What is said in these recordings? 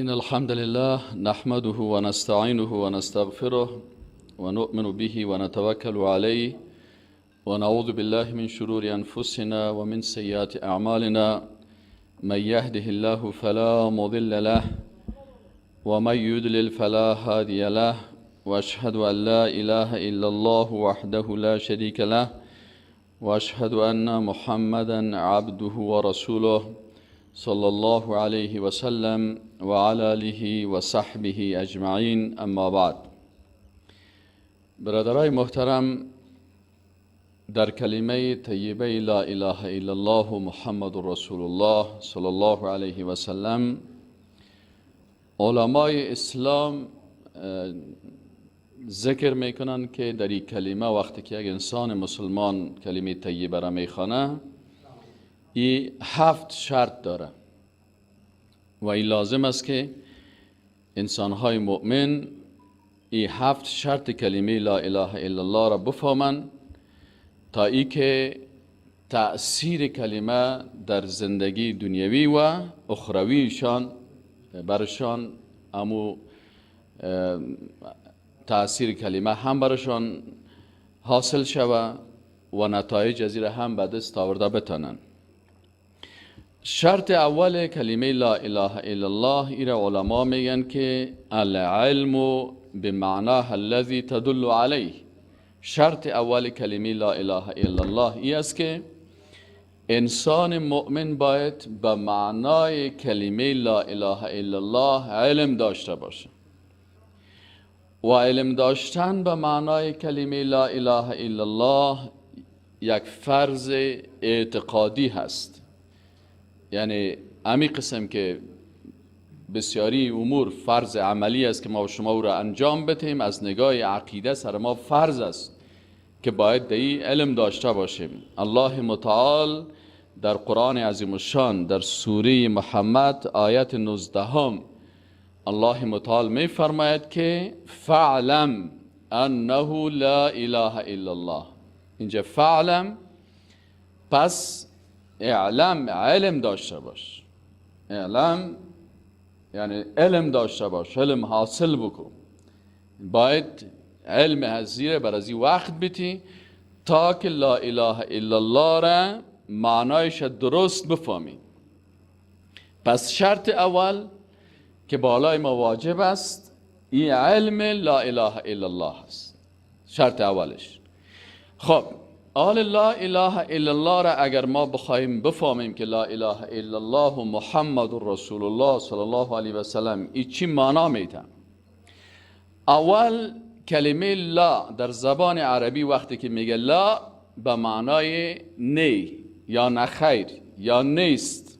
إن الحمد لله نحمده ونستعينه ونستغفره ونؤمن به ونتوكل عليه ونعوذ بالله من شرور أنفسنا ومن سيئات أعمالنا، من يهده الله فلا مضل له ومن يضلل فلا هادي له، وأشهد أن لا إله إلا الله وحده لا شريك له، وأشهد أن محمدا عبده ورسوله صلى الله عليه وسلم وعلى آله وصحبه اجمعین. اما بعد، برادرای محترم، در کلمه طیبه لا اله الا الله محمد رسول الله صلی الله علیه و سلم، علمای اسلام ذکر میکنن که در این کلمه وقتی که یک انسان مسلمان کلمه طیبه را میخوانه، این 7 شرط داره و این لازم است که انسانهای مؤمن این 7 شرط کلمه لا اله الا الله را بفهمند تا ای که تأثیر کلمه در زندگی دنیوی و اخرویشان برشان، امو تأثیر کلمه هم برشان حاصل شوه و نتایج از هم به دست آورده بتانند. شرط اول کلمه لا اله الا الله ایره علما میگن که العلم بمعناه الذي تدل علیه. شرط اول کلمه لا اله الا الله ای است که انسان مؤمن باید به معنای کلمه لا اله الا الله علم داشته باشه و علم داشتن به معنای کلمه لا اله الا الله یک فرض اعتقادی هست. یعنی امی قسم که بسیاری امور فرض عملی است که ما و شما او را انجام بدهیم، از نگاه عقیده سر ما فرض است که باید در علم داشته باشیم. الله متعال در قرآن عظیم الشان در سوره محمد آیت 19 الله متعال می فرماید که فعلم انه لا اله الا الله. اینجا فعلم، پس اعلم، علم داشته باش. اعلم یعنی علم داشته باش، علم حاصل بکن. باید علم هزیره بر از این وقت بیتی تا که لا اله الا الله را معنایش درست بفهمی. پس شرط اول که بالای ما واجب است این علم لا اله الا الله است، شرط اولش. خب آل لا اله الا الله را اگر ما بخواهیم بفهمیم که لا اله الا الله و محمد رسول الله صلی الله علیه و سلم ای چی معنا میده، اول کلمه لا در زبان عربی وقتی که میگه لا به معنای نی یا نخیر یا نیست،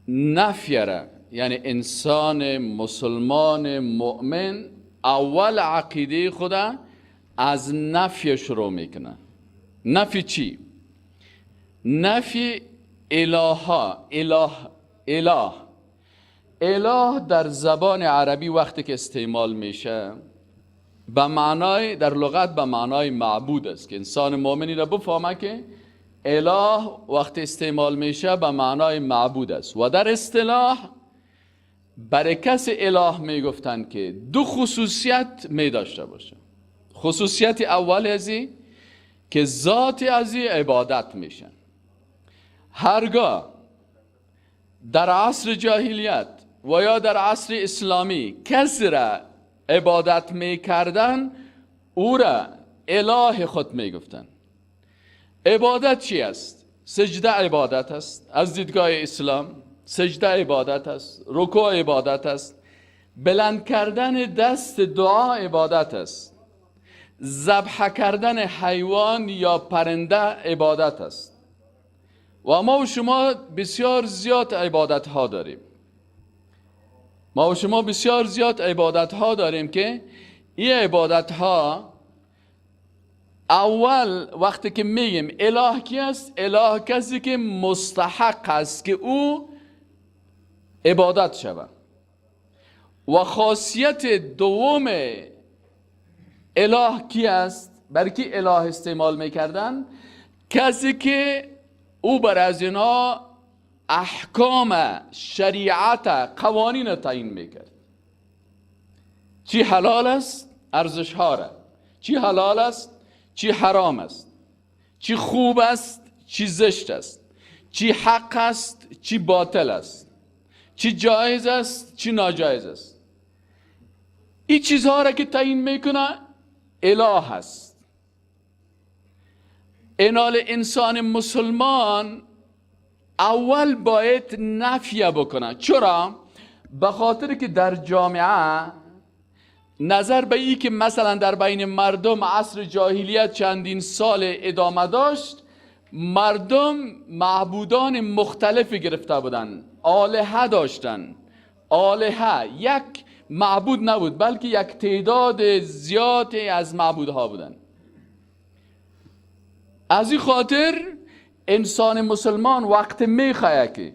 نفی را، یعنی انسان مسلمان مؤمن اول عقیده خدا از نفی شروع میکنه. نفی چی؟ نفی اله. اله، اله، اله در زبان عربی وقتی که استعمال میشه به معنای، در لغت به معنای معبود است که انسان مؤمنی را بفهمه که اله وقتی استعمال میشه به معنای معبود است. و در اصطلاح برای کس اله میگفتند که دو خصوصیت می داشته باشه. خصوصیت اول ازی که ذات ازی عبادت میشن. هرگاه در عصر جاهلیت و یا در عصر اسلامی کسی را عبادت میکردن، او را اله خود میگفتن. عبادت چی است؟ سجده عبادت است. از دیدگاه اسلام سجده عبادت است، رکوع عبادت است، بلند کردن دست دعا عبادت است، ذبح کردن حیوان یا پرنده عبادت است. و ما و شما بسیار زیاد عبادت ها داریم. ما و شما بسیار زیاد عبادت ها داریم که این عبادت ها اول وقتی که میگیم اله کی است؟ اله کسی که مستحق است که او عبادت شود. و خاصیت دوم اله کی است؟ برای کی اله استعمال میکردن؟ کسی که او بر از اینا احکام شریعت، قوانین تعیین میکرد. چی حلال است؟ ارزش ها را. چی حلال است؟ چی حرام است؟ چی خوب است؟ چی زشت است؟ چی حق است؟ چی باطل است؟ چی جایز است؟ چی ناجایز است؟ این چیزها را که تعیین میکنه اله است. اینال انسان مسلمان اول باید نفیه بکنه. چرا؟ به خاطر که در جامعه نظر به ای که مثلا در بین مردم عصر جاهلیت چندین سال ادامه داشت، مردم معبودان مختلفی گرفته بودند، آلهه داشتند. آلهه یک معبود نبود، بلکه یک تعداد زیادی از معبودها بودند. از این خاطر انسان مسلمان وقت میخواه که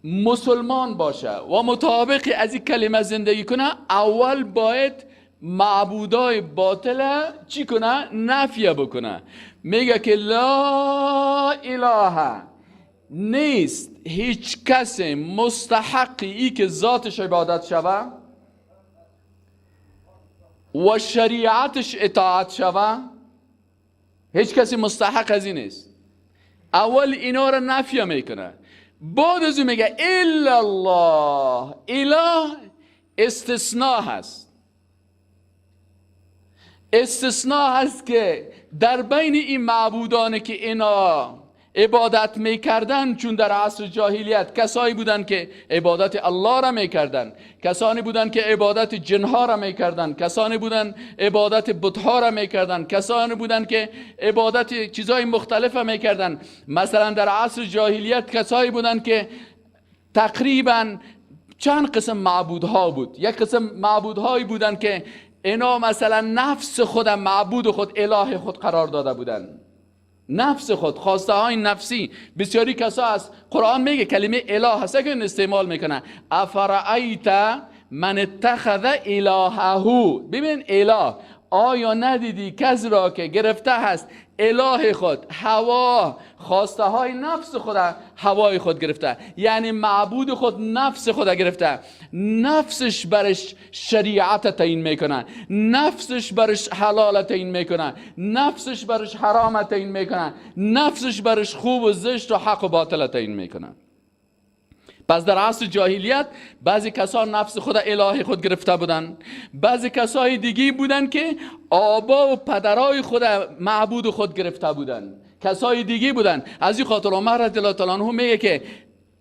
مسلمان باشه و مطابق از این کلمه زندگی کنه، اول باید معبودای باطل چی کنه؟ نفیه بکنه. میگه که لا اله نیست هیچ کس مستحقی ای که ذاتش عبادت شوه و شریعتش اطاعت شوه، هیچ کسی مستحق از این نیست. اول اینا را نفیه میکنه، بعد از اون میگه الا الله. اله استثناء هست، استثناء هست که در بین این معبودان که اینا عبادت میکردن، چون در عصر جاهلیت کسایی بودن که عبادت الله را میکردن، کسانی بودن که عبادت جنها را میکردن، کسانی بودن عبادت بتها را میکردن، کسانی بودن که عبادت چیزهای مختلف را میکردن. مثلا در عصر جاهلیت کسایی بودن که تقریبا چند قسم معبودها بود. یک قسم معبودهایی بودن که اینا مثلا نفس خود معبود خود، اله خود قرار داده بودن، نفس خود، خواسته های نفسی. بسیاری کسا از قرآن میگه کلمه اله هست که استعمال میکنه، افرأیت من اتخذ الهه. ببین اله، آیا ندیدی کس را که گرفته هست اله خود، هوا، خواسته های نفس خود، هوای خود گرفته، یعنی معبود خود نفس خود گرفته، نفسش برش شریعت تعیین میکنه، نفسش برش حلال تعیین میکنه، نفسش برش حرام تعیین میکنه، نفسش برش خوب و زشت و حق و باطل تعیین میکنه. پس در عصر جاهلیت بعضی کسان نفس خود اله خود گرفته بودن، بعضی کسای دیگه بودن که آبا و پدرای خود معبود خود گرفته بودن، کسای دیگه بودن. از این خاطر عمر رضی الله تعالی عنه میگه که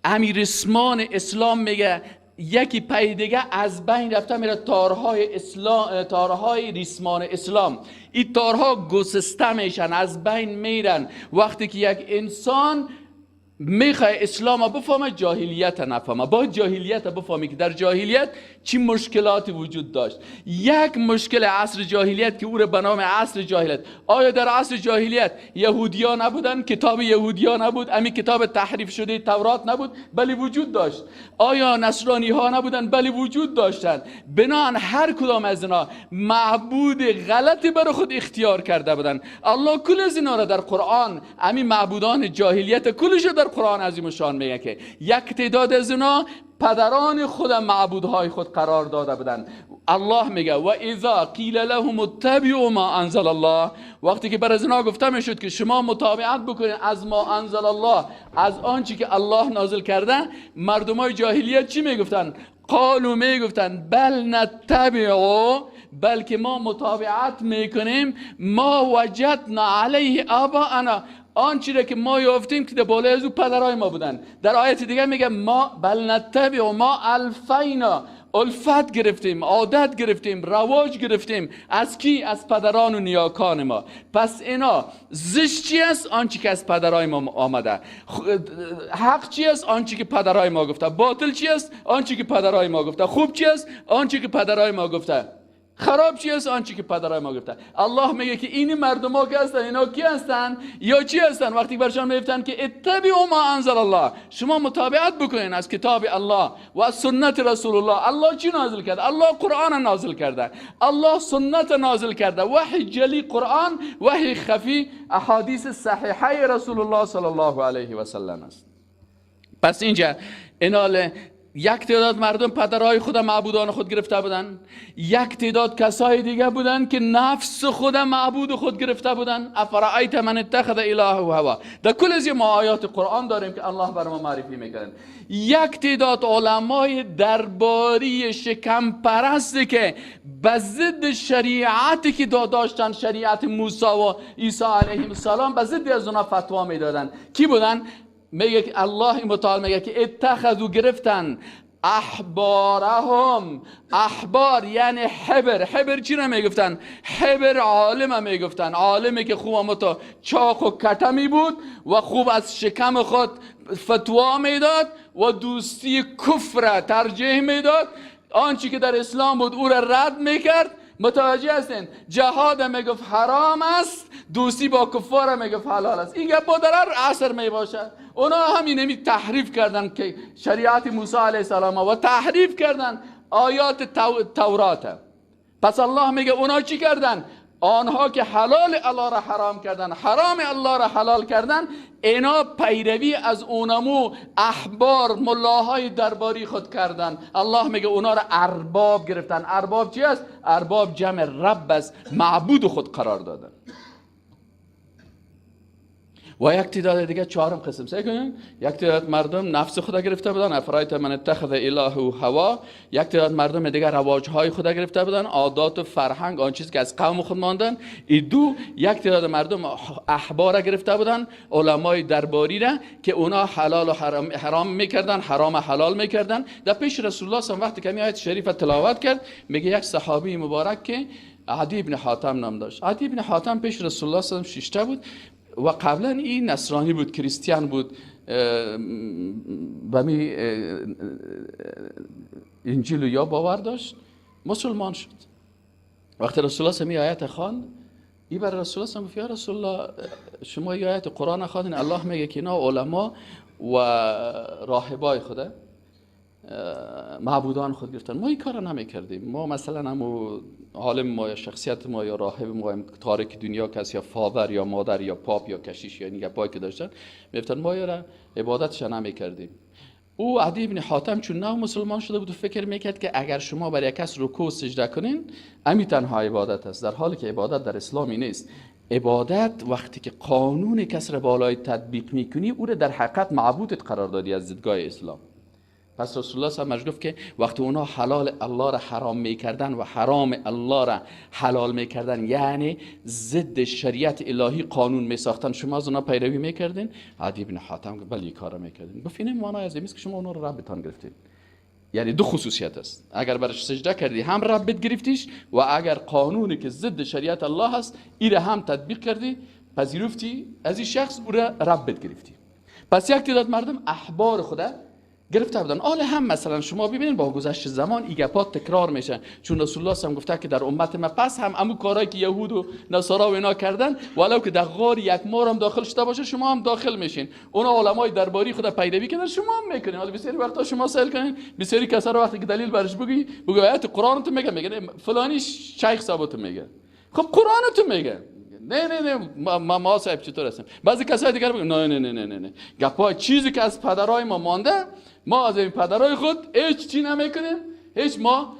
امیر اسمان اسلام میگه یکی پی دیگه از بین رفته میره تارهای اسلام، تارهای ریسمان اسلام، این تارها گسسته میشن، از بین میرن. وقتی که یک انسان میخوای اسلام بفهمه، جاهلیت نفهمه. باید جاهلیت بفهمی که در جاهلیت چی مشکلاتی وجود داشت. یک مشکل عصر جاهلیت که او را به نام عصر جاهلیت، آیا در عصر جاهلیت یهودیا نبودن؟ کتاب یهودیا نبود؟ امی کتاب تحریف شده تورات نبود؟ بلی وجود داشت. آیا نصرانی ها نبودن؟ بلی وجود داشتن. بنان هر کدام از اینا معبود غلطی برای خود اختیار کرده بودن. الله کل از اینا را در قرآن، امی معبودان جاهلیت کلش در قرآن عظیم شان میگه که یک تعداد از اینا پدران خود معبودهای خود قرار داده بودن. الله میگه و اذا قیل لهم اتبعوا ما انزل الله، وقتی که بر از اینا گفته میشد که شما متابعت بکنید از ما انزل الله، از آنچه که الله نازل کرده، مردمای جاهلیت چی میگفتن؟ قالو میگفتن بل نتبع، بلکه ما متابعت میکنیم، ما وجدنا علیه آباءنا، آنچه را که ما یافتیم که در بالای از او پدرای ما بودن. در آیت دیگه میگه ما بل نتبع ما الفینا، الفت گرفتیم، عادت گرفتیم، رواج گرفتیم از کی؟ از پدران و نیاکان ما. پس اینا زشت چی است؟ آنچه که از پدرای ما آمده. حق چی است؟ آنچه که پدرای ما گفته. باطل چی است؟ آنچه که پدرای ما گفته. خوب چی است؟ آنچه که پدرای ما گفته. خراب چی است؟ آنچه که پدرای ما گفته. الله میگه که این مردم ها که هستن، اینا کی هستن یا چی هستن؟ وقتی برشان میگفتن که اتبعوا ما انزل الله، شما متابعت بکنین از کتاب الله و از سنت رسول الله. الله چی نازل کرده؟ الله قرآن نازل کرده، الله سنت نازل کرده، وحی جلی قرآن، وحی خفی احادیث صحیحه رسول الله صلی الله علیه و سلم است. پس اینجا اینال یک تعداد مردم پدرهای خود معبودان خود گرفته بودن، یک تعداد کسای دیگه بودن که نفس خود معبود خود گرفته بودن. افرأیت من اتخذ الهه هوا. در کل از ما آیات قرآن داریم که الله بر ما معرفی میکنن. یک تعداد علمای درباری شکم پرست که به ضد شریعتی که داشتن، شریعت موسی و عیسی علیه السلام، به ضد از اونا فتوا میدادن. کی بودن؟ میگه که الله متعال میگه که اتخذوا گرفتن احبارهم. احبار یعنی حبر. حبر چی را میگفتن؟ حبر عالم میگفتن، عالمی که خوب متا چاق و کتمی بود و خوب از شکم خود فتوا میداد و دوستی کفر ترجیح میداد، آنچه که در اسلام بود او را رد میکرد. متوجه هستین؟ جهاد میگفت حرام است، دوستی با کفار میگفت حلال است. این گپا در هر عصر میباشه. اونا همین می تحریف کردن که شریعت موسی علیه السلام و تحریف کردن آیات تورات. پس الله میگه اونا چی کردن؟ آنها که حلال الله را حرام کردن، حرام الله را حلال کردن، اینا پیروی از اونمو احبار ملاهای درباری خود کردن. الله میگه اونا را ارباب گرفتن. ارباب چی است؟ ارباب جمع رب است، معبود خود قرار دادن. و یک تعداد دیگه چهارم قسم سعی کنین، یک تعداد مردم نفس خود گرفته بودن، افرایت من اتخذ الهه هوا. یک تعداد مردم دیگه رواج های خود گرفته بودن، عادات و فرهنگ، آن چیزی که از قوم خود ماندن. ای دو، یک تعداد مردم احبار گرفته بودن، علمای درباری را که اونا حلال و حرام میکردن، حرام حلال میکردن. در پیش رسول الله صلی وقتی که آیت شریف تلاوت کرد، میگه یک صحابی مبارک که عدی ابن حاتم نام داشت، عدی ابن حاتم پیش رسول الله صلی الله علیه و ششته بود و قبلا این نصرانی بود، کریستیان بود، به می انجیل یا باور داشت، مسلمان شد. وقتی رسول الله می آیت خواند، ای بر رسول الله گفت یا رسول الله شما ای آیت قرآن خواندین، الله میگه که اینا علما و راهبای خوده معبودان خود گرفتن، ما این کار نمیکردیم. ما مثلا همو عالم ما یا شخصیت ما یا راهب ما تارک دنیا کس یا فادر یا مادر یا پاپ یا کشیش یا این گپایی که داشتن، میگفتن ما یارا عبادتش نمیکردیم. او عدی ابن حاتم چون نو مسلمان شده بود و فکر میکرد که اگر شما برای کس رکوع سجده کنین امی تنها عبادت است، در حالی که عبادت در اسلامی نیست. عبادت وقتی که قانون کس را بالای تطبیق میکنی، او را در حقیقت معبودت قرار دادی از دیدگاه اسلام. پس رسول الله صلی الله علیه و گفت که وقتی اونا حلال الله را حرام میکردن و حرام الله را حلال میکردن، یعنی ضد شریعت الهی قانون میساختن، شما از اونا پیروی میکردین؟ عدی بن حاتم گفت بله کارا میکردین. گفت این معنی از این که شما اونا را ربتان گرفتین. یعنی دو خصوصیت است، اگر برش سجده کردی هم ربت گرفتیش، و اگر قانونی که ضد شریعت الله است ایره هم تطبیق کردی، پذیرفتی از این شخص، او را ربت گرفتی. پس یک تعداد مردم احبار خدا گرفته بودن. آله هم مثلا شما ببینید با گذشت زمان این گپات تکرار میشه، چون رسول الله هم گفته که در امت ما پس هم امو کارهایی که یهود و نصارا و اینا کردن، ولو که در غار یک مار هم داخل شده باشه شما هم داخل میشین. اونا علمای درباری خود پیروی کردن، شما هم میکنین. حالا بسیاری وقتا شما سوال کنین، بسیاری کسا رو وقتی که دلیل برش بگی، بگو آیت قرآن تو میگه، میگه فلانی شیخ صاحب تو میگه، خب قرآن تو میگه. نه نه نه ما صاحب چطور هستیم؟ بعضی کسای دیگر بگن نه نه نه نه نه گپای چیزی که از پدرای ما مانده، ما از این پدرای خود هیچ چی نمیکنیم، هیچ ما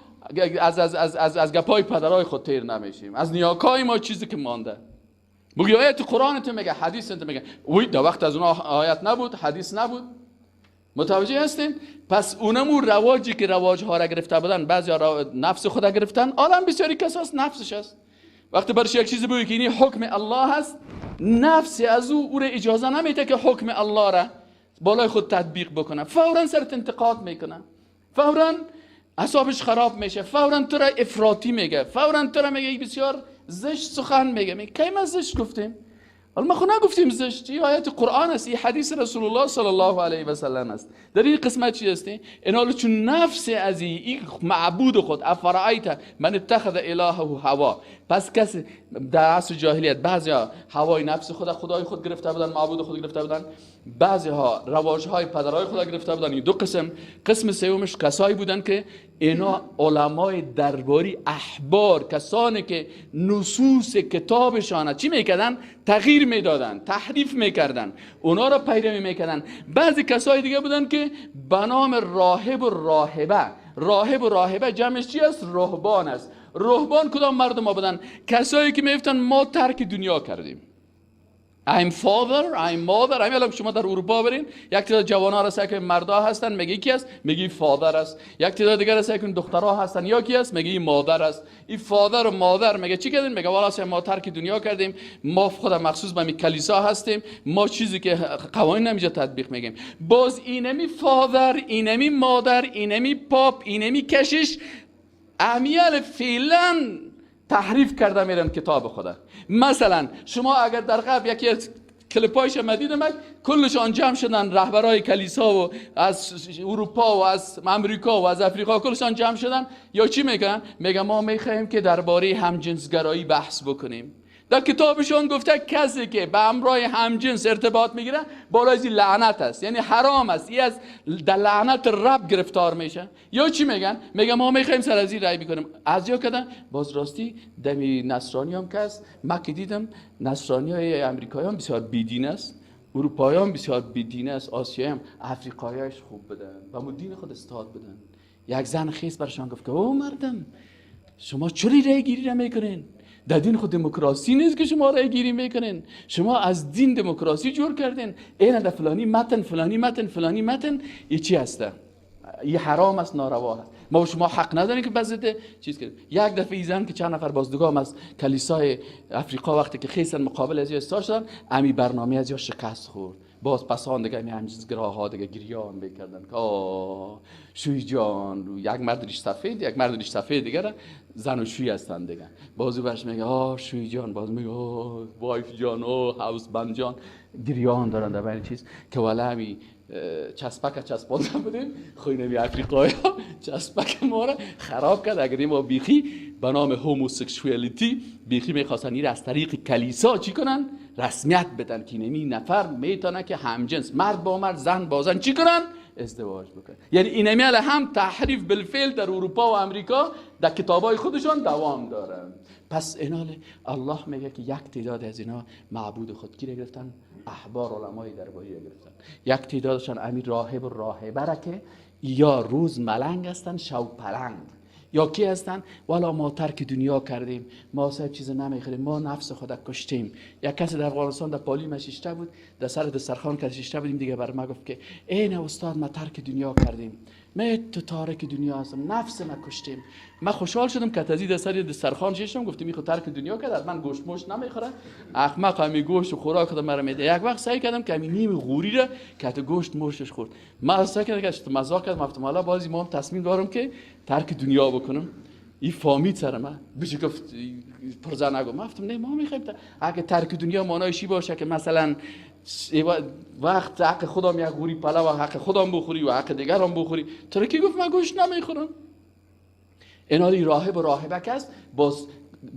از از از از از گپای پدرای خود تیر نمیشیم، از نیاکای ما چیزی که مانده. بگی آیت قرآن تو میگه، حدیث تو میگه. وی در وقت از اونها آیت نبود، حدیث نبود. متوجه هستین؟ پس اونمو رواجی که رواج ها را گرفته بودن، بعضی نفس خود گرفتن، عالم بسیاری کساس نفسش است. وقتی برش یک چیزی بگی که این حکم الله هست، نفس از او را اجازه نمیده که حکم الله را بالای خود تطبیق بکنه، فورا سرت انتقاد میکنه، فورا اعصابش خراب میشه، فورا تو را افراطی میگه، فورا تو را میگه بسیار زشت سخن میگه. میگه کی ما زشت گفتیم؟ حالا ما خو نگفتیم زشت، این آیت قرآن است، این حدیث رسول الله صلی الله علیه و سلم است. در این قسمت چی هستی؟ اینا چون نفس از این معبود خود، افرایت من اتخذ الهه هوا. پس کسی در عصر جاهلیت بعضیا هوای نفس خود خدای خود گرفته بودن، معبود خود گرفته بودن، بعضی ها رواج های پدرای خود گرفته بودن. این دو قسم. قسم سومش کسایی بودن که اینا علمای درباری، احبار، کسانی که نصوص کتابشان چی میکردن؟ تغییر میدادن، تحریف میکردن، اونا را پیروی میکردن. بعضی کسای دیگه بودن که به نام راهب و راهبه، راهب و راهبه جمعش چی است؟ رهبان است. رهبان کدام مردم ها بودن؟ کسایی که میگفتن ما ترک دنیا کردیم. I'm father, I'm mother. همین الان شما در اروپا برین یک تعداد جوان‌ها را سعی کنید مردا هستن، میگه کی است؟ میگه father است. یک تعداد دیگر را سعی کنید دخترها هستن، یا کی است؟ میگه مادر است. این father و مادر میگه چی کردیم؟ میگه والا ما ترک دنیا کردیم، ما خود مخصوص به می کلیسا هستیم، ما چیزی که قوانین نمیجا تطبیق میگیم. باز اینمی father، اینمی مادر، اینمی پاپ، اینمی کشش امیال فعلا تحریف کرده میرن کتاب خدا. مثلا شما اگر در غرب یکی از کلیپایش مدیدم کلشان جمع شدن، رهبرای کلیسا و از اروپا و از امریکا و از افریقا کلشان جمع شدن، یا چی میگن؟ میگن ما میخواهیم که درباره همجنسگرایی بحث بکنیم. در کتابشون گفته کسی که به همراه همجنس ارتباط میگیره بالای از لعنت است، یعنی حرام است، این از در لعنت رب گرفتار میشه. یا چی میگن؟ میگن ما میخوایم سر از این رای بکنیم. از یا کردن باز راستی دمی نصرانی هم که ما که دیدم نصرانی های امریکایی هم بسیار بیدین است، اروپایی هم بسیار بیدین است، آسیایی هم، افریقاییش خوب بدن و دین خود استاد بدن. یک زن خیس برشان گفت که او مردم شما چرا رای گیری را میکنین؟ در دین خود دموکراسی نیست که شما رای گیری میکنین، شما از دین دموکراسی جور کردین. این در فلانی متن، فلانی متن، فلانی متن، این چی هسته؟ این حرام است، ناروا است. ما و شما حق نداریم که بزده چیز کنیم. یک دفعه ایزن که چند نفر بازدگام از کلیسای افریقا وقتی که خیسن مقابل از استاد شدن، امی برنامه از یا شکست خورد. باز پسان دیگه می همجنسگراها دیگه گریان میکردن که آه شوی جان، یک مرد ریش سفید، یک مرد ریش سفید دیگه زن و شوی هستن دیگه. بازو برش میگه آه شوی جان، باز میگه آه wife جان، آه husband جان، گریان دارن در بین چیز که والا همی چسبک چسبانده بودیم. خوینمی افریقایی ها چسبک ما را خراب کرد. اگر ما بیخی به نام homosexuality بیخی میخواستن این از طریق کلیسا چی کنن؟ رسمیت بدن که اینمی نفر میتونه که همجنس، مرد با مرد، زن با زن چی کنن؟ ازدواج بکنن. یعنی اینمی هم تحریف بالفعل در اروپا و امریکا در کتابای خودشان دوام دارن. پس اینال الله میگه که یک تعداد از اینا معبود خود کی گرفتن؟ احبار علمای درباری گرفتن. یک تعدادشان امیر راهب و راهبه که یا روز ملنگ هستن، شو پلنگ. یا کی هستن؟ والا ما ترک دنیا کردیم، ما صاحب چیز نمیخوریم، ما نفس خود کشتیم. یک کسی در افغانستان در پالی ما شیشته بود، در سر دسترخوان که شیشته بودیم دیگه، بر ما گفت که این استاد ما ترک دنیا کردیم، ما تو تارک دنیا هستم، نفس ما کشتیم. من خوشحال شدم که تزید سر دسترخوان شیشتم، گفتم میخو ترک دنیا کرد، من گوشت موش نمیخوره، احمق همی گوشت و خوراک خود مرا میده. یک وقت سعی کردم که همین نیم غوری را که تو گوشت موشش خورد. من سعی کردم که مزاق کردم، گفتم حالا بازی ما هم تصمیم دارم که ترک دنیا بکنم. این فامید سر من بشه گفت پرزه نگو. من گفتم نه ما میخوایم اگه ترک دنیا معنایش باشه که مثلا وقت حق خودم یک غوری پلو و حق خودم بخوری و حق دیگران بخوری، تو کی گفت من گوشت نمیخورم؟ اینا راهب و راهبه است. باز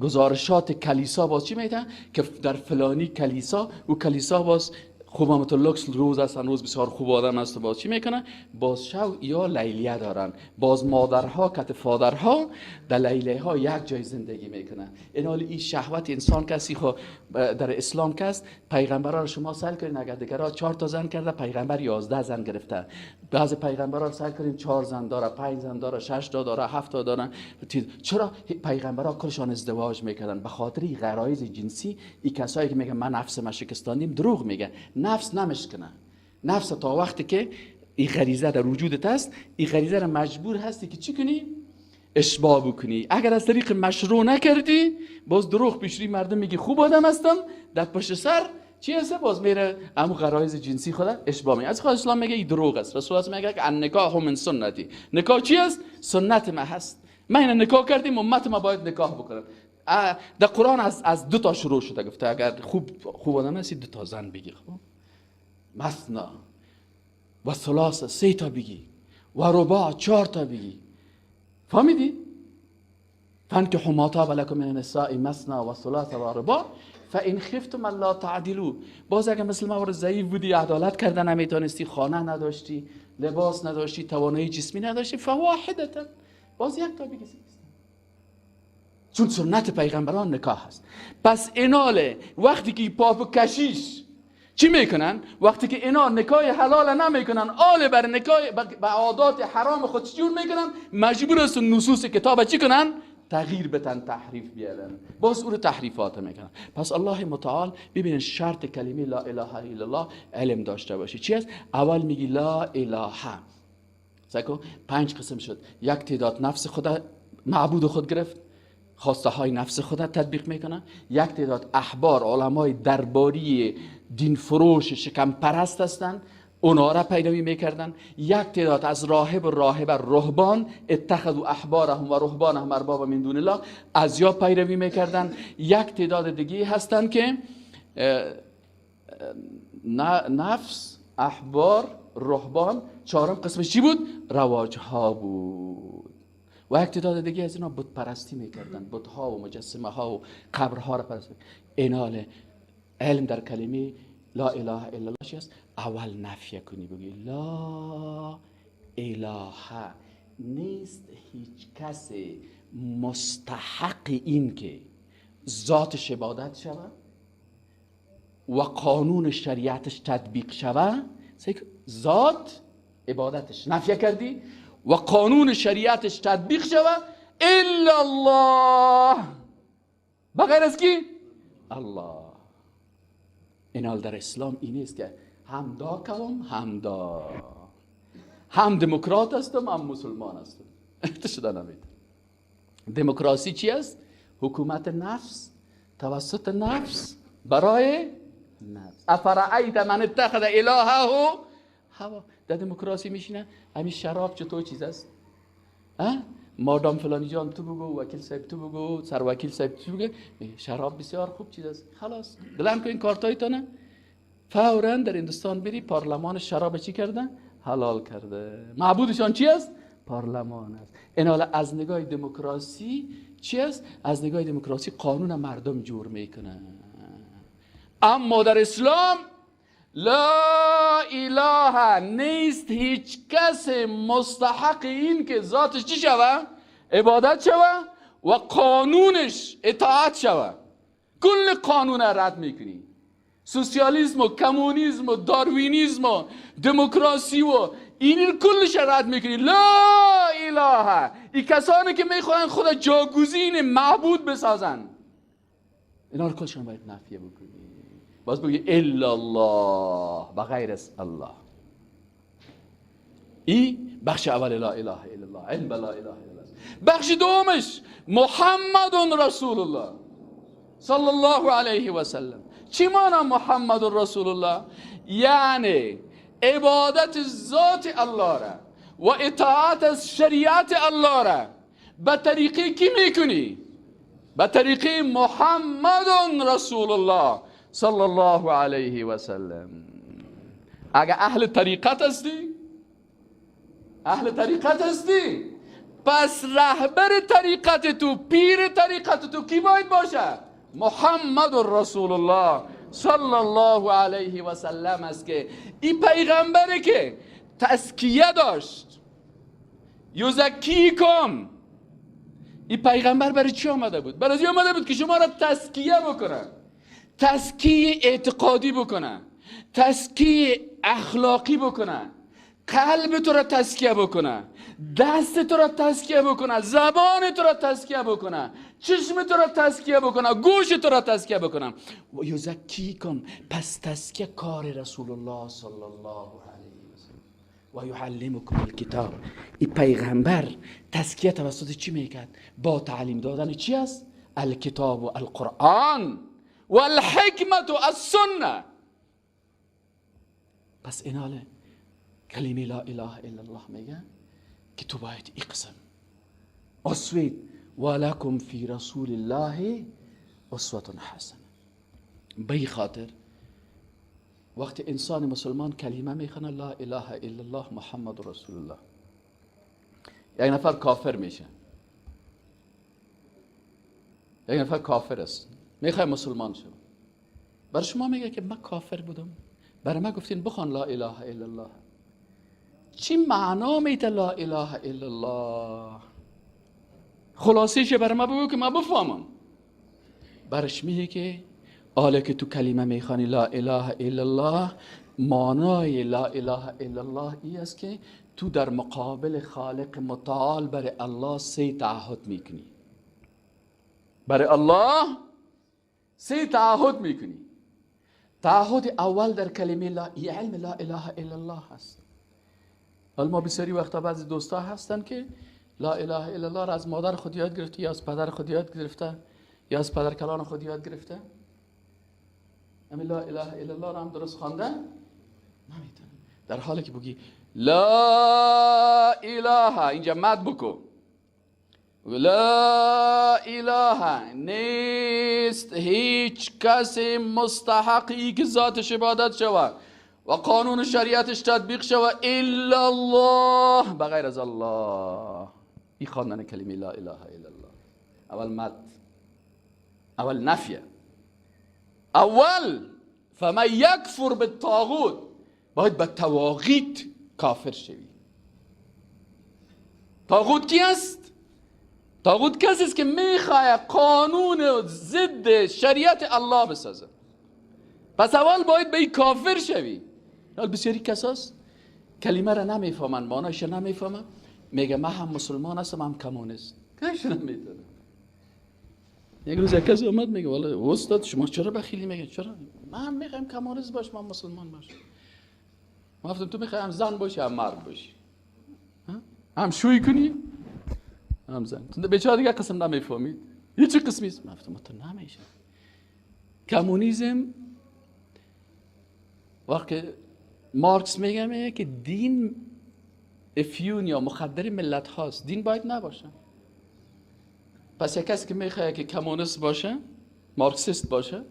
گزارشات کلیسا باز چی میدن که در فلانی کلیسا و کلیسا باز خوب هم تو لوکس روز هستن، روز بسیار خوب آدم است، باز چی میکنن؟ باز شو یا لیلیه دارن، باز مادرها کت فادرها در لیلیه ها یک جای زندگی میکنن. این حال این شهوت انسان کسی خو در اسلام کس پیغمبران شما سأل کنین اگر دیگرها 4 تا زن کرده، پیغمبر 11 زن گرفته. بعض پیغمبران سأل کنین 4 زن داره، 5 زن داره، 6 تا داره، 7 تا دارن. چرا پیغمبران کلشان ازدواج میکردن؟ به خاطر غرایز جنسی. این کسایی که میگن من نفس ما شکستاندیم دروغ میگن. نفس نمشکنه. نفس تا وقتی که این غریزه در وجودت هست، این غریزه را مجبور هستی که چی کنی؟ اشباع بکنی. اگر از طریق مشروع نکردی باز دروغ پیشری مردم میگی خوب آدم هستم، در پشت سر چی هست؟ باز میره امو غرایز جنسی خود اشباع میگه. از خود اسلام میگه این دروغ است. رسول الله میگه که النکاح من سنتی. نکاح چی است؟ سنت ما هست. ما این نکاح کردیم، امت ما باید نکاح بکنن. در قرآن از 2 تا شروع شده، گفته اگر خوب آدم هستی 2 تا زن بگی، خب مثنا و ثلاثه 3 تا بگی و رباع 4 تا بگی. فهمیدی؟ فانكحوا ما طاب لكم من النساء مثنى وثلاث ورباع فان خفتم الا تعدلوا. باز اگه مثل ما ضعیف بودی، عدالت کردن نمیتونستی، خانه نداشتی، لباس نداشتی، توانایی جسمی نداشتی، فواحده، باز یک تا بگی، چون سنت پیغمبران نکاح هست. پس ایناله وقتی که پاپ کشیش چی میکنن؟ وقتی که اینا نکاح حلال نمیکنن، آل بر نکاح به عادات حرام خود چجور میکنن؟ مجبور است نصوص کتاب چی کنن؟ تغییر بتن، تحریف بیارن، باز او رو تحریفات میکنن. پس الله متعال ببینن شرط کلمه لا اله الا الله علم داشته باشی چی است؟ اول میگی لا اله. سکو 5 قسم شد. یک تعداد نفس خود معبود خود گرفت، خواسته های نفس خود تطبیق میکنن. یک تعداد احبار، علمای درباری دین فروش شکم پرست هستند، اونا را پیروی میکردن. یک تعداد از راهب و راهبه رهبان، اتخذوا احبارهم و رهبانهم اربابا من دون الله، از یا پیروی میکردن. یک تعداد دیگه هستند که نفس، احبار، رهبان، چهارم قسمش چی بود؟ رواج ها بود. و یک تعداد دیگه از اینا بت پرستی میکردن، بت ها و مجسمه ها و قبرها را پرستی. اینال علم در کلمه لا اله الا الله چی است؟ اول نفی کنی، بگی لا اله، نیست هیچ کس مستحق این که ذاتش عبادت شود و قانون شریعتش تطبیق شود. ذات عبادتش نفی کردی و قانون شریعتش تطبیق شود، الا الله، بغیر از کی؟ الله. اینال در اسلام این است که هم دا کوم، هم دا، هم دموکرات هستم، هم مسلمان هستم. شده نمید. دموکراسی چی است؟ حکومت نفس توسط نفس برای نفس. افرأیت من اتخذ الهه هوا. در دموکراسی میشینه همین شراب چطور چیز است؟ مادام فلانی جان تو بگو، وکیل صاحب تو بگو، سروکیل صاحب تو بگو، شراب بسیار خوب چیز است. خلاص بلند کن این کارتایتانه. فوراً در هندوستان بری پارلمان شراب چی کرده؟ حلال کرده. معبودشان چی است؟ پارلمان است. این حالا از نگاه دموکراسی چی است؟ از نگاه دموکراسی قانون مردم جور میکنه. اما در اسلام لا اله، نیست هیچ کس مستحق این که ذاتش چی شوه؟ عبادت شوه و قانونش اطاعت شوه. کل قانون رد میکنی. سوسیالیسم و کمونیسم و داروینیسم و دموکراسی و این کلش رد میکنی. لا اله. این کسانی که میخوان خود جاگزین معبود بسازن، اینا رو کلشون باید نفیه بکنی. باز بگی الا الله، بغیر از الله. این بخش اول لا اله الا الله، علم لا اله الا الله. بخش دومش محمد رسول الله صلی الله علیه و سلم. چی معنی محمد رسول الله؟ یعنی عبادت ذات الله را و اطاعت از شریعت الله را به طریقه کی میکنی؟ به طریقه محمد رسول الله صلی الله علیه و سلم. اگه اهل طریقت هستی، اهل طریقت هستی، پس رهبر طریقت تو، پیر طریقت تو کی باید باشه؟ محمد رسول الله صلی الله علیه و سلم است که این پیغمبره که تزکیه داشت، یزکیکم. این پیغمبر برای چی آمده بود؟ برای آمده بود که شما را تزکیه بکنه، تزکیه اعتقادی بکنه، تزکیه اخلاقی بکنه، قلب تو را تزکیه بکنه، دست تو را تزکیه بکنه، زبان تو را تزکیه بکنه، چشم تو را تزکیه بکنه، گوش تو را تزکیه بکنه. و یزکیکم. پس تزکیه کار رسول الله صلی الله علیه و سلم. و یعلمکم الکتاب. این پیغمبر تزکیه توسط چی میکرد؟ با تعلیم دادن چی است؟ الکتاب و القرآن و الحکمت و السنه. پس ایناله کلمه لا اله الا الله میگه که تو باید این قسم اسوید ولکم فی رسول الله اسوه حسنه. به خاطر وقتی انسان مسلمان کلمه میخونه لا اله الا الله محمد رسول الله، یک نفر کافر میشه، یک نفر کافر است، میخوای مسلمان شد، برای شما میگه که من کافر بودم، برای من گفتین بخوان لا اله الا الله. چی معنا میده لا اله الا الله؟ خلاصیش برای من بگو که من بفهمم. برش میگه که حالا که تو کلمه میخوانی لا اله الا الله، معنای لا اله الا الله ای است که تو در مقابل خالق متعال برای الله سه تعهد میکنی. برای الله سه تعهد میکنی. تعهد اول در کلمه لا، علم لا اله الا الله هست. حالا ما بسیاری وقتا بعضی دوستا هستن که لا اله الا الله را از مادر خود یاد گرفته، یا از پدر خود یاد گرفته، یا از پدر کلان خود یاد گرفته. همین لا اله الا الله را هم درست خوانده نمیتونه. در حالی که بگی لا اله، اینجا مد بکو، لا اله، نیست هیچ کسی مستحقی که ذاتش عبادت شود و قانون شریعتش تطبیق شود الا الله، بغیر از الله. این خواندن کلمه لا اله الا الله، اول مد، اول نفیه، اول فمن یکفر بالطاغوت، باید به طواغیت کافر شوی. طاغوت کی است؟ طاغوت کسی است که میخواد قانون ضد شریعت الله بسازه. پس اول باید به این کافر شوی. حال بسیاری کساست کلمه را نمیفهمن، معنایش نمیفهمن، میگه من هم مسلمان هستم هم کمونیست. کیش نمیتونه. یک روز یک کسی اومد میگه والله استاد شما چرا بخیلی؟ میگه چرا؟ من هم میخوایم کمونیست باش، من مسلمان باش. ما گفتم تو میخوای هم زن باشی هم مرد باشی، هم شوی کنی هم زن. تو بیچاره دیگه قسم نمیفهمید، هیچ قسمی است. من گفتم تو نمیشه. کمونیسم وقتی مارکس میگه که دین افیون یا مخدر ملت هاست، دین باید نباشه. پس یک کسی که میخواد که کمونیست باشه، مارکسیست باشه،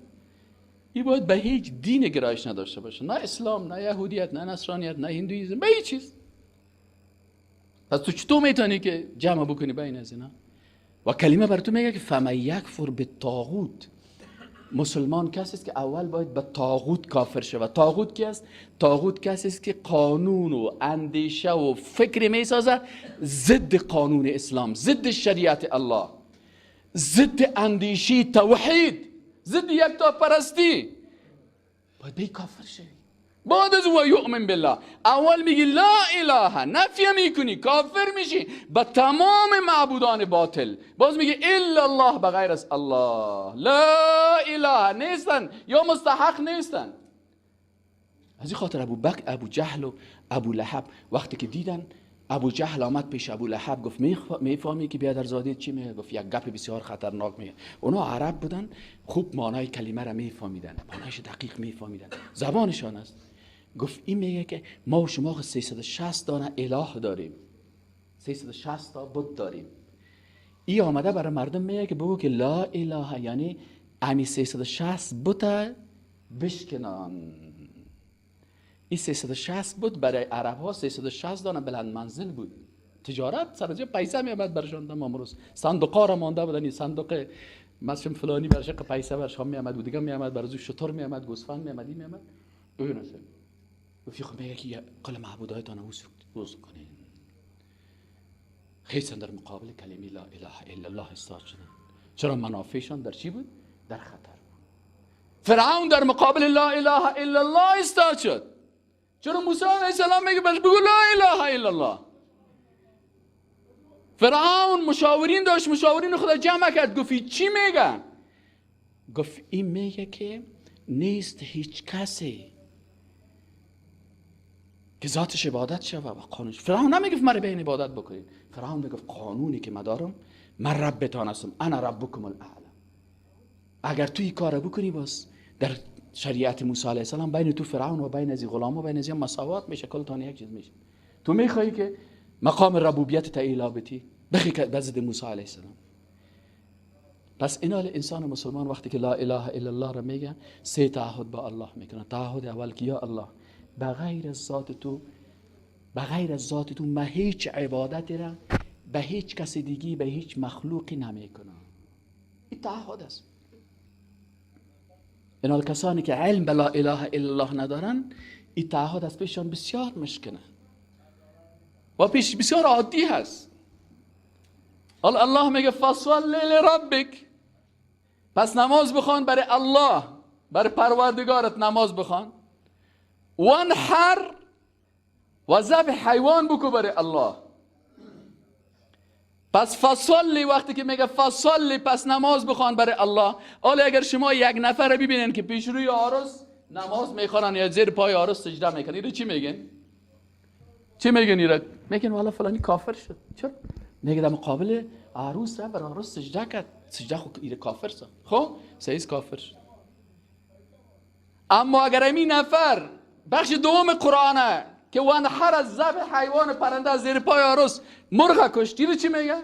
این باید به هیچ دین گرایش نداشته باشه، نه اسلام، نه یهودیت، نه نصرانیت، نه هندویزم، به هیچ چیز. پس تو چطور میتونی که جمع بکنی بین از اینا؟ و کلمه بر تو میگه که فمن یکفر بالطاغوت. مسلمان کسی است که اول باید به طاغوت کافر شود. طاغوت کی است؟ طاغوت کسی است که قانون و اندیشه و فکر میسازه ضد قانون اسلام، ضد شریعت الله، ضد اندیشه توحید، ضد یکتا پرستی. باید به کافر شوی. بعد از او یؤمن بالله، اول میگی لا اله، نفی میکنی، کافر میشی به تمام معبودان باطل. باز میگی الا الله، بغیر از الله لا اله نیستن یا مستحق نیستن. از این خاطر ابو بکر، ابو جهل و ابو لهب وقتی که دیدن ابو جهل آمد پیش ابو لهب، گفت میفهمی که بیادرزاده چی میگه؟ گفت یک گپ بسیار خطرناک میگه. اونا عرب بودن، خوب معنای کلمه را میفهمیدن، معنایش دقیق میفهمیدن، زبانشان است. گفت این میگه که ما و شما 360 دانه اله داریم، 360 تا بت داریم. ای آمده برای مردم میگه که بگو که لا اله، یعنی امی 360 بت بشکنان. این 360 بود برای عرب ها 360 دانه بلند منزل بود. تجارت سر جای پیسه میامد برشان. تمام روز صندوق را مانده بودن، این صندوق مثلا فلانی برش پیسه برش میامد و دیگه میامد، برای شتر میامد، گوسفند میامد، این میامد. اون اصلا گفت خب میگه که قل معبودایتان اوز کنین. خیلی در مقابل کلمه لا اله الا الله استاد شدن. چرا؟ منافعشان در چی بود؟ در خطر بود. فرعون در مقابل لا اله الا الله استاد شد. چرا موسی علیه السلام میگه بهش بگو لا اله الا الله؟ فرعون مشاورین داشت، مشاورین خدا جمع کرد، گفت چی میگه؟ گفت این میگه که نیست هیچ کسی که ذاتش عبادت شوه و قانونش. فرعون نمیگفت مرا به این عبادت بکنید، فرعون میگفت قانونی که من دارم، من ربتان هستم، انا ربکم الاعلی. اگر تو این کار بکنی باز در شریعت موسی علیه السلام بین تو فرعون و بین از غلام و بین از مساوات میشه، کلتان یک چیز میشه. تو میخوای که مقام ربوبیت تعیلا بتی بخی که بزد موسی علیه السلام. پس اینال انسان مسلمان وقتی که لا اله الا الله را میگه، سه تعهد با الله میکنه. تعهد اول که یا الله بغیر از ذات تو، بغیر از ذات تو من هیچ عبادتی را به هیچ کس دیگی، به هیچ مخلوقی نمیکنم. این تعهد است. اینا کسانی که علم به لا اله الا الله ندارن، این تعهد از پیششان بسیار مشکنه و پیش بسیار عادی هست. الله میگه فصل لربک، پس نماز بخوان برای الله، برای پروردگارت نماز بخوان. وانحر، و ذبح حیوان بکو برای الله. پس فصلی، وقتی که میگه فصلی، پس نماز بخوان برای الله. حالا اگر شما یک نفر رو ببینین که پیش روی عروس نماز میخوانن یا زیر پای عروس سجده میکنن، اینو چی میگن؟ چی میگن اینا؟ میگن والا فلانی کافر شد. چرا؟ میگه در مقابل عروس را بر عروس سجده کرد، سجده خو ایره کافر شد. خب سیز کافر شد. اما اگر این نفر بخش دوم قرآنه که وانحر از ذبح حیوان پرنده از زیر پای عروس مرغ کشت، اینو چی میگه؟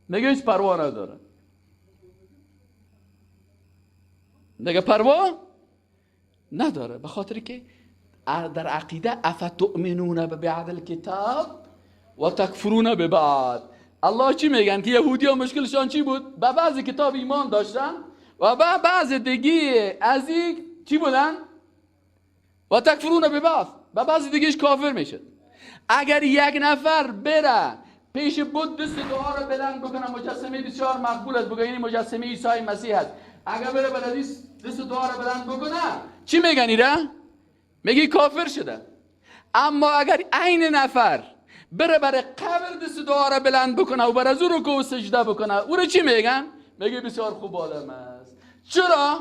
میگه هیچ پروا نداره. میگه پروا نداره، به خاطر که در عقیده افتؤمنون ببعض الکتاب و تکفرون ببعض. الله چی میگن که یهودی ها مشکلشان چی بود؟ به بعض کتاب ایمان داشتن و به بعض دیگه از این چی بودن؟ و تکفرون ببعض، به بعض دیگهش کافر میشد. اگر یک نفر بره پیش بت دست دعا رو بلند بکنه، مجسمه بسیار مقبول است، بگه این مجسمه عیسی مسیح است، اگر بره بر دست دعا رو بلند بکنه، چی میگن ایره؟ میگه کافر شده. اما اگر عین نفر بره برای قبر دست دعا رو بلند بکنه و بر از او رکوع و سجده بکنه، او رو چی میگن؟ میگه بسیار خوب آدم است. چرا؟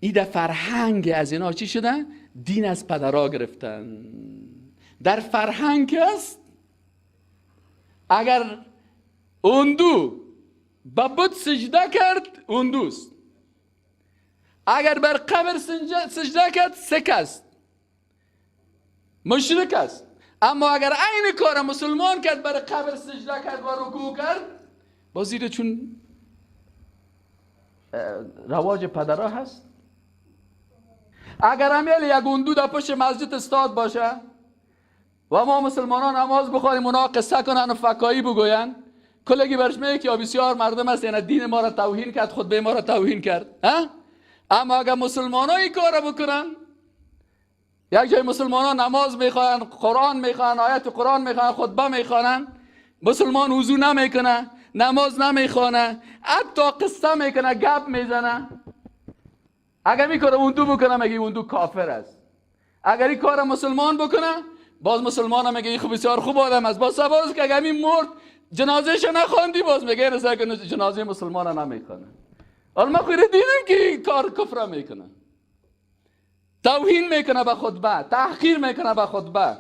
ایده فرهنگ از اینا چی شده؟ دین از پدرها گرفتن. در فرهنگ است اگر اندو به بت سجده کرد اندوست، اگر بر قبر سجده کرد سک است، مشرک است. اما اگر عین کار مسلمان کرد، بر قبر سجده کرد و رکوع کرد، باز ایده چون رواج پدرها هست. اگر امیل یک اندو در پشت مسجد استاد باشه و ما مسلمانان نماز بخوانیم، اونا قصه کنن و فکایی بگوین، کلگی برش میگه که بسیار مردم است، یعنی دین ما را توهین کرد، خطبه ما را توهین کرد. اما اگر مسلمان ها این کار بکنن، یک جای مسلمان ها نماز میخوانن، قرآن میخوانن، آیت قرآن میخوانن، خطبه میخوانن، مسلمان وضو نمیکنه، نماز نمیخوانه، حتی قصه میکنه، گپ میزنه، اگر میکنه اون دو بکنه میگه اون دو کافر است. اگر این کار مسلمان بکنه، باز مسلمان هم میگه این خوب بسیار خوب آدم است. باز سباز که اگر این مرد جنازهش نخواندی، باز میگه این که جنازه مسلمان هم نمیخوانه. حالا ما خیلی دیدیم که کار کفر میکنه، توهین میکنه به خطبه، تحقیر میکنه به خطبه،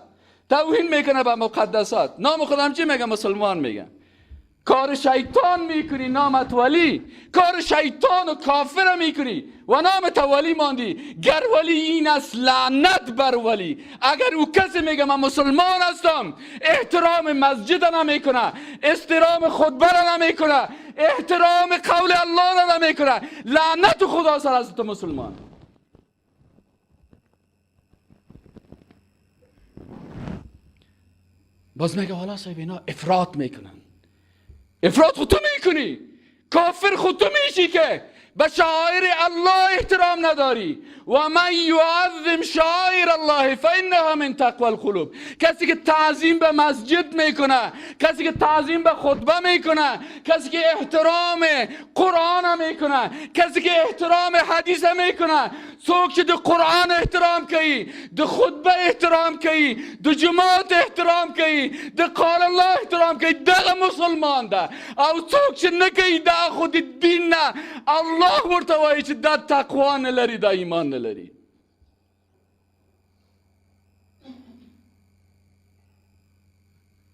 توهین میکنه به مقدسات. نام خودم چی میگه؟ مسلمان میگه. کار شیطان میکنی نامت ولی، کار شیطان و کافر میکنی و نام ولی ماندی. گر ولی این است لعنت بر ولی. اگر او کسی میگه من مسلمان هستم، احترام مسجد نمیکنه، احترام خطبه را نمیکنه، احترام قول الله را نمیکنه، لعنت خدا سر از تو مسلمان. باز میگه حالا صاحب اینا افراط میکنن. افراط خود تو میکنی، کافر خود تو میشی که به شعائر الله احترام نداری. و من یعظم شعائر الله فانها من تقوی القلوب. کسی که تعظیم به مسجد میکنه، کسی که تعظیم به خطبه میکنه، کسی که احترام قرآن میکنه، کسی که احترام حدیث میکنه، څوک چې د قرآن احترام کوي، د خطبه احترام کوي، د جماعت احترام کوي، د قال الله احترام کوي، دغه مسلمان ده. او څوک چې نه کوي دا خو د دین نه الله ورته وایي چې دا تقوا نه لري، دا ایمان نه لري.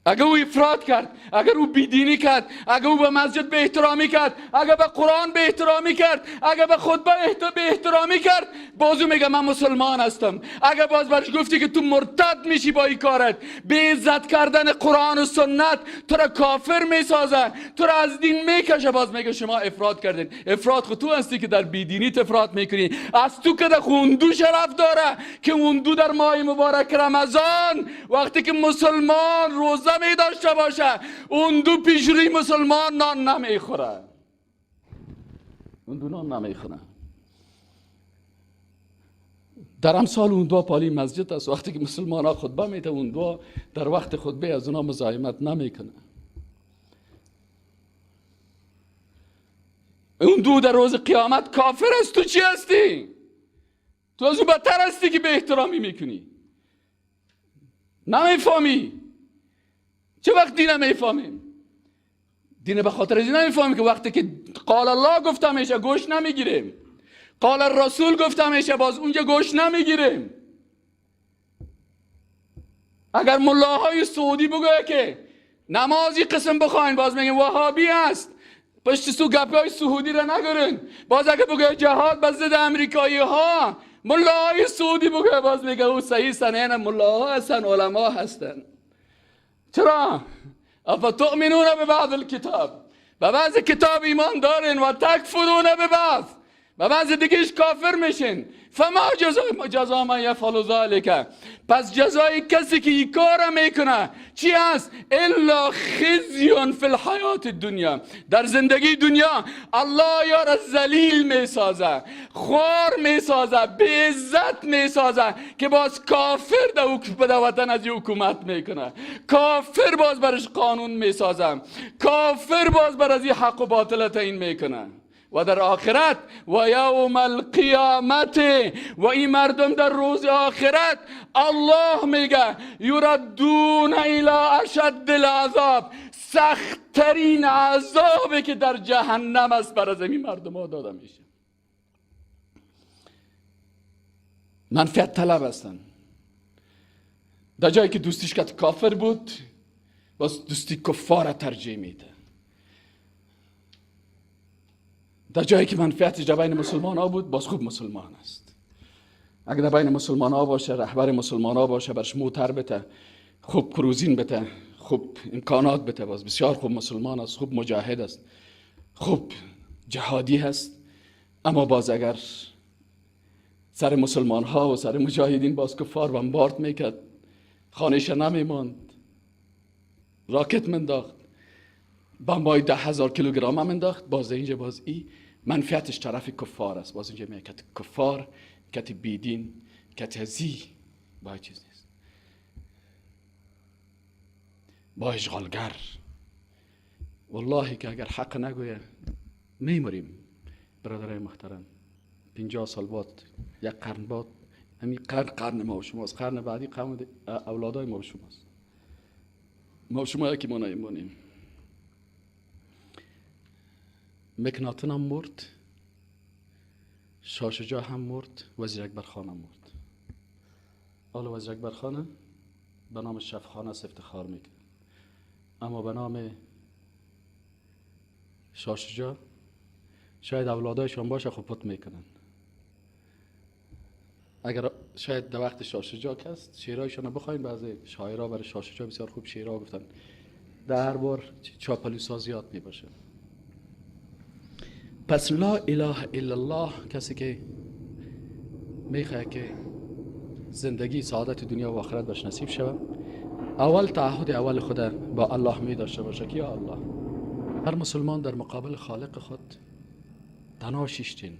اگر او افراط کرد، اگر او بیدینی کرد، اگر او به مسجد به احترامی کرد، اگر به قرآن به احترامی کرد، اگر به خطبه به احترامی کرد، باز او میگه من مسلمان هستم. اگر باز برش گفتی که تو مرتد میشی با این کارت، به عزت کردن قرآن و سنت تو را کافر میسازه، تو را از دین میکشه، باز میگه شما افراط کردین. افراط خود تو هستی که در بیدینی افراط میکنی. از تو که در خوندو شرف داره که اون دو در ماه مبارک رمضان وقتی که مسلمان روزه اجازه می داشته باشه، اون دو پیش روی مسلمان نان نمیخوره، اون دو نان نمیخوره. در امثال اون دو پالی مسجد است، وقتی که مسلمان ها خطبه میده اون دو در وقت خطبه از اونا مزاحمت نمیکنه. اون دو در روز قیامت کافر است، تو چی هستی؟ تو از او بدتر هستی که به احترامی میکنی. نمیفهمی. چه وقت دین نمیفهمیم؟ دین به خاطر از این نمیفهمیم که وقتی که قال الله گفته میشه گوش نمیگیریم، قال الرسول گفته میشه باز اونجا گوش نمیگیریم. اگر ملاهای سعودی بگویه که نمازی قسم بخواین، باز میگیم وهابی است، پشت سو گپی های سعودی را نگرین. باز اگه بگویه جهاد به ضد امریکایی ها، ملاهای سعودی بگویه باز میگه او صحیح سنه، ملاها هستن، علما هستن. چرا؟ افتؤمنون ببعض الکتاب، به بعض کتاب ایمان دارین، و تکفرون ببعض، و بعض دیگهش کافر میشین. فما جزا من یفعل ذلک، پس جزای کسی که این کار میکنه چی است؟ الا خزی فی الحیات الدنیا، در زندگی دنیا الله یار ذلیل میسازه، خوار میسازه، بی عزت میسازه که باز کافر در وطن از حکومت میکنه، کافر باز برش قانون میسازه، کافر باز بر از حق و باطل تعیین میکنه. و در آخرت و یوم القیامت، و این مردم در روز آخرت الله میگه یردون الی اشد العذاب، سختترین عذابی که در جهنم است بر از این مردم ها داده میشه. منفعت طلب هستن. در جایی که دوستیش که کافر بود باز دوستی کفار ترجیح میده. در جایی که منفعتش در بین مسلمان ها بود باز خوب مسلمان است. اگر در بین مسلمان ها باشه، رهبر مسلمان ها باشه، برش موتر بته، خوب کروزین بته، خوب امکانات بته، باز بسیار خوب مسلمان است، خوب مجاهد است، خوب جهادی هست. اما باز اگر سر مسلمان ها و سر مجاهدین باز کفار بمبارد میکرد، خانهش نمیماند، راکت منداخت، بمبای 10,000 کیلوگرم هم انداخت، باز اینجا باز ای منفعتش طرف کفار است. باز اینجا میگه کت کفار، کت بیدین، کت هزی، با چیز نیست، با اشغالگر. والله که اگر حق نگویه میمریم برادرای محترم. 50 سال بعد، یک قرن بعد، همین قرن قرن ما و شماست، قرن بعدی قرن اولادای ما و شماست. ما و شما یکی ما نمیمانیم. مکناتن هم مرد، شاه هم مرد، وزیر اکبر خان هم مرد. حالا وزیر اکبر خان به نام شفخانه است افتخار میکنه، اما به نام شاه شجاع شاید اولادایشان باشه خب پت میکنن. اگر شاید در وقت شاه شجاع کست شعرهایشان رو بخواین، بعضی شاعرها برای شاه شجاع بسیار خوب شعرها گفتن، در هر بار چاپلوسا زیاد میباشه. پس لا اله الا الله، کسی که میخواد که زندگی سعادت دنیا و آخرت باش نصیب شود، اول تعهد اول خود با الله می داشته باشه که یا الله. هر مسلمان در مقابل خالق خود تنها شیشتین،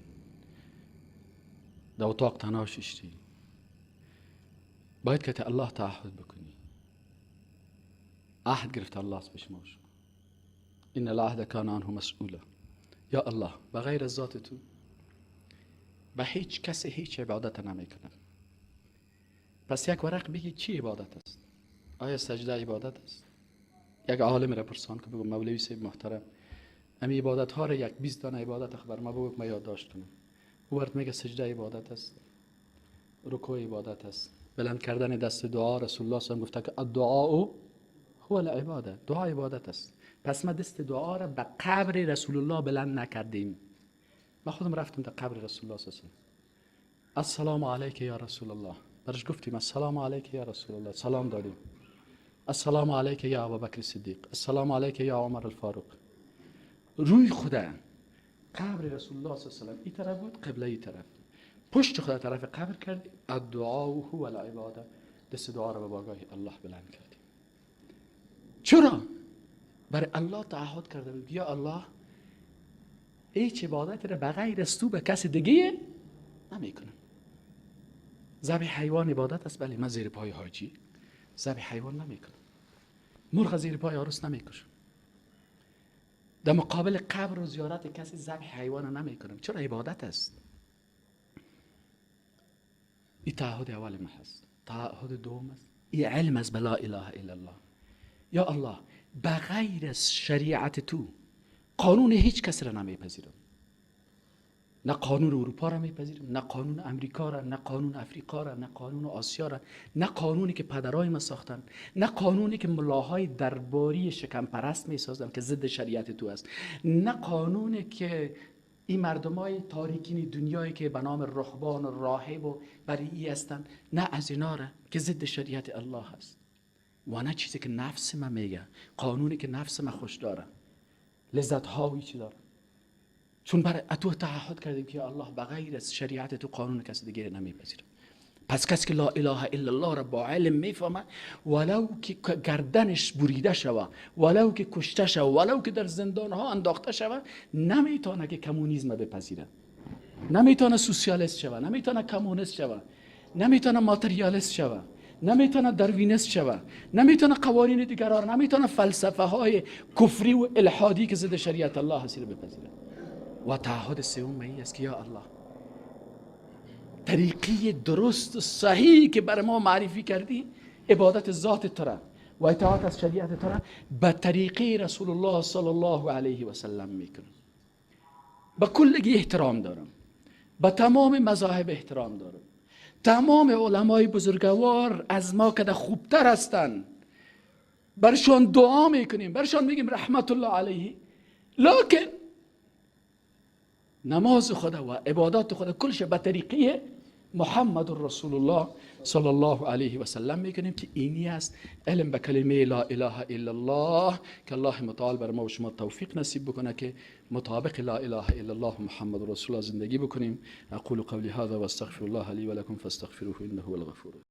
در اتاق تنها شیشتی، باید که الله تعهد بکنی. عهد گرفت الله است به شما، ان العهد کان عنه مسئولا. یا الله بغیر از ذات تو به هیچ کس هیچ عبادت نمی کنم. پس یک ورق بگی چی عبادت است؟ آیا سجده عبادت است؟ یک عالم را پرسان که بگو مولوی صاحب محترم امی عبادت ها را یک 20 دانه عبادت خبر ما بگو ما یاد داشت کنم. او برات میگه سجده عبادت است، رکوع عبادت است، بلند کردن دست دعا. رسول الله صلی الله علیه و گفته که الدعاء هو العباده، دعا عبادت است. پس ما دست دعا را به قبر رسول الله بلند نکردیم. ما خودم رفتم در قبر رسول الله صلی الله علیه و سلم، السلام علیک یا رسول الله، برش گفتیم السلام علیک یا رسول الله، سلام دادیم. السلام علیک یا ابوبکر صدیق، السلام علیک یا عمر الفاروق. روی خدا قبر رسول الله صلی الله علیه و سلم این طرف بود، قبله این طرف، پشت خدا طرف قبر کردیم. الدعاء هو العباده، دست دعا را به بارگاه الله بلند کردیم. چرا؟ برای الله تعهد کرده بود یا الله هیچ عبادت را بغیر از تو به کس دیگه نمیکنم. ذبح حیوان عبادت است، بله، من زیر پای حاجی ذبح حیوان نمیکنم، مرغ زیر پای عروس نمیکشم، در مقابل قبر و زیارت کسی ذبح حیوان نمیکنم. چرا؟ عبادت است. این تعهد اول ما هست. تعهد دوم است، این علم است به لا اله الا الله. یا الله بغیر از شریعت تو قانون هیچ کس را نمیپذیرم، نه قانون اروپا را میپذیرم، نه قانون امریکا را، نه قانون افریقا را، نه قانون آسیا را، نه قانونی که پدرای ما ساختن، نه قانونی که ملاهای درباری شکم پرست میسازن که ضد شریعت تو است، نه قانونی که این مردمای تاریکین دنیایی که به نام رهبان و راهب و بری هستند، نه از اینا را که ضد شریعت الله است، و نه چیزی که نفس ما میگه، قانونی که نفس ما خوش داره، لذت هایی چی داره. چون برای تو تعهد کردیم که الله بغیر از شریعت تو قانون کسی دیگه نمیپذیره. پس کسی که لا اله الا الله را با علم میفهمه، ولو که گردنش بریده شوه، ولو که کشته شوه، ولو که در زندان ها انداخته شوه، نمیتونه که کمونیسم بپذیره، نمیتونه سوسیالیست شوه، نمیتونه کمونیست شوه، نمیتونه ماتریالیست شوه، نمیتونه داروینیست شوه، نمیتونه قوانین دیگران، نمیتونه فلسفه های کفری و الحادی که ضد شریعت الله هست بپذیره. و تعهد سوم ای است که یا الله طریقی درست و صحیح که بر ما معرفی کردی، عبادت ذات تو را و اطاعت از شریعت تو را به طریقه رسول الله صلی الله علیه و سلم میکنم. به کلگی احترام دارم، به تمام مذاهب احترام دارم، تمام علمای بزرگوار از ما که خوبتر هستند برشان دعا میکنیم، برشان میگیم رحمت الله علیه، لکن نماز خدا و عبادات خدا کلش به طریقه محمد رسول الله صلی الله علیه و سلم میکنیم که اینی است علم به کلمه لا اله الا الله، که الله متعال بر ما و شما توفیق نصیب بکنه که مطابق لا اله الا الله محمد رسول الله زندگی بکنیم. اقول قولی هذا و استغفر الله لی و لکم فاستغفروه انه هو الغفور.